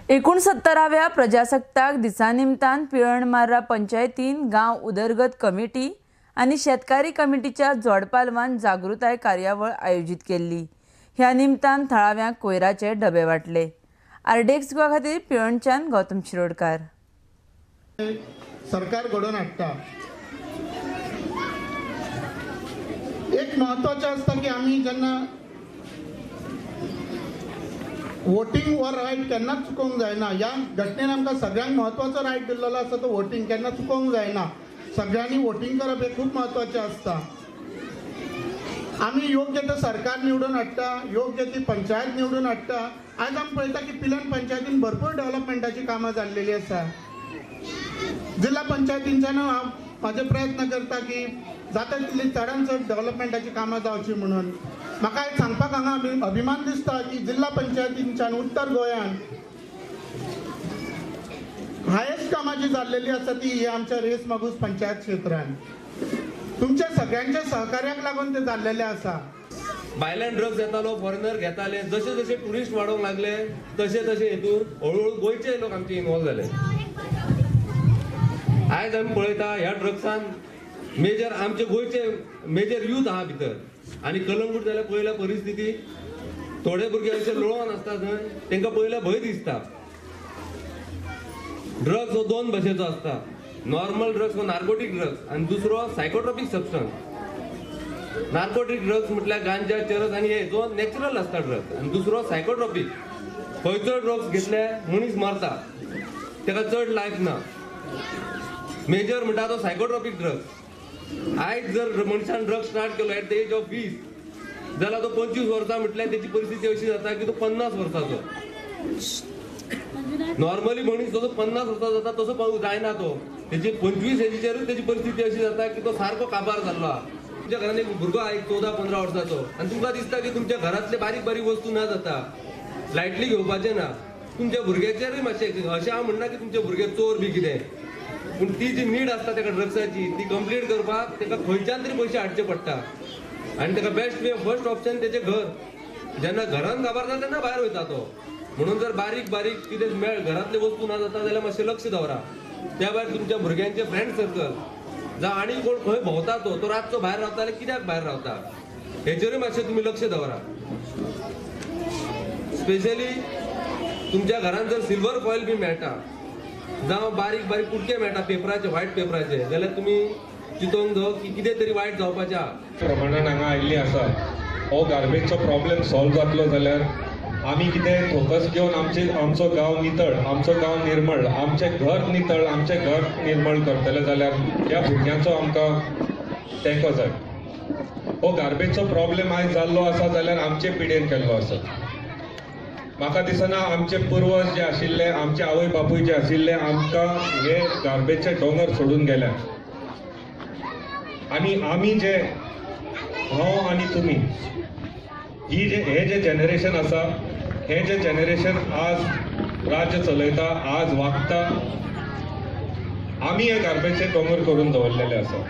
69व्या प्रजासत्ताक दिसा निमतान पिळर्णमार्रा पंचायतीन गांव उदरगत कमिटी आनी शेतकारी कमिटीच्या जोडपालवान जागृताय कार्यावळ आयोजीत केल्ली. ह्या निमतान थळाव्यांक कोयराचे डबे वांटले. आरडीएक्स गोवा खातीर पिळर्णच्यान गौतम शिरोडकार. सरकार घडोवन हाडटा. एक म्हत्वाचें आसता की आमी जेन्ना वोटिंग हो रायट केन्नाच चुकोवंक जायना. ह्या घटनेन आमकां सगळ्यांक म्हत्वाचो रायट दिल्लो आसा तो वोटिंग केन्ना चुकोवंक जायना. सगळ्यांनी वोटिंग करप हें खूब म्हत्वाचें आसता. आमी योग्य तें सरकार निवडून हाडटा, योग्य ती पंचायत निवडून हाडटा. आयज आमी पळयता की पिळर्ण पंचायतीन भरपूर डेव्हलपमेंटाची कामां जाल्लेली आसा. जिल्हा पंचायतींच्यान हांव म्हाजे प्रयत्न करता की जाता तितली चडान चड डेव्हलपमेंटाची कामां जावची म्हणून. म्हाका एक सांगपाक हांगा अभिमान दिसता की जिल्हा पंचायतींच्यान उत्तर गोंयान हायेस्ट कामां जी जाल्लेली आसा ती ही आमच्या रेस मागूस पंचायत क्षेत्रान तुमच्या सगळ्यांच्या सहकार्याक लागून ते जाल्लेले आसा. भायल्यान ड्रग्स येतालो, फॉरेनर घेताले. जशे जशे ट्युरिस्ट वाडोवंक लागले तशे तशे हितून हळूहळू गोंयचे लोक आमचे इन्वॉल्व जाले. आयज आमी पळयता ह्या ड्रग्सान मेजर आमचे गोंयचे मेजर यूथ आहा भितर. आनी कलंगूट जाल्यार पळयल्या परिस्थिती, थोडे भुरगे अशे लोळोन आसता थंय, तांकां पळयल्यार भंय दिसता. ड्रग्स हो दोन भाशेचो आसता, नॉर्मल ड्रग्स हो नार्कोटीक ड्रग्स आनी दुसरो सायकोट्रॉपीक सबस्टन्स. नार्कोटीक ड्रग्स म्हटल्यार गांजा, चरस आनी हे जो नॅचरल आसता ड्रग्स, आनी दुसरो सायकोट्रॉपीक. खंयचो ड्रग्स घेतले मनीस मरता, ताका चड लायफ ना. मेजर म्हणटा तो सायकोट्रॉपीक ड्रग्स. आयज जर मनशान ड्रग्स स्टार्ट केलो एट the age of 20 जाल्यार तो 25 वर्सां म्हटल्यार तेची परिस्थिती अशी जाता की तो 50 वर्साचो. नॉर्मली मनीस जसो 50 वर्सां जाता तसो जायना तो, तेची 25 एजीचेरूच तेची परिस्थिती अशी जाता की तो सारको काबार जाल्लो आहा. तुमच्या घरान एक भुरगो आहा एक 14-15 वर्साचो आनी तुमकां दिसता की तुमच्या घरांतले बारीक बारीक वस्तू ना जाता, लायटली घेवपाचें ना. तुमच्या भुरग्याचेरूय मातशें अशें हांव म्हणना की तुमचे भुरगे चोर बी कितें, पूण ती जी नीड आसता ताका ड्रग्साची ती कंप्लीट करपाक ताका खंयच्यान तरी पयशे हाडचे पडटा. आनी ताका बेस्ट वे फर्स्ट ऑप्शन तेचें घर. जेन्ना घरान काबार जाता तेन्ना भायर वयता तो. म्हणून जर बारीक बारीक कितें मेळ घरांतले वस्तू ना जाता जाल्यार मातशें लक्ष दवरा. त्या भायर तुमच्या भुरग्यांचे फ्रेंड सर्कल जावं आनी कोण खंय भोंवता तो तो रातचो भायर रावता जाल्यार कित्याक भायर रावता हेचेरूय मातशें तुमी लक्ष दवरा. स्पेशली तुमच्या घरान जर सिल्वर फॉयल बी मेळटा जावं बारीक बारीक कुडके मेळटा पेपराचे, व्हायट पेपराचे, जाल्यार तुमी चिंतोंक जावं की कितें तरी वायट जावपाचें आहा. प्रमाणान हांगा आयिल्ली आसा. हो गार्बेजचो प्रॉब्लेम सॉल्व जातलो जाल्यार आमी कितें फोकस घेवन आमचो गांव नितळ, आमचो गांव निर्मळ, आमचें घर नितळ, आमचें घर निर्मळ करतले जाल्यार ह्या भुरग्यांचो आमकां तेंको जाय. हो गार्बेजचो प्रॉब्लेम आयज जाल्लो आसा जाल्यार आमचे पिडेन केल्लो आसा. म्हाका दिसना आमचे पुर्वज जे आशिल्ले, आमचे आवय बापूय जे आशिल्ले, आमकां हे गार्बेजचे दोंगर सोडून गेल्या. आनी आमी जे हांव आनी तुमी ही जे हे जे जनरेशन आसा, हे जे जनरेशन आज राज्य चलयता, आज वागता, आमी हे गार्बेजचे दोंगर करून दवरलेले आसा.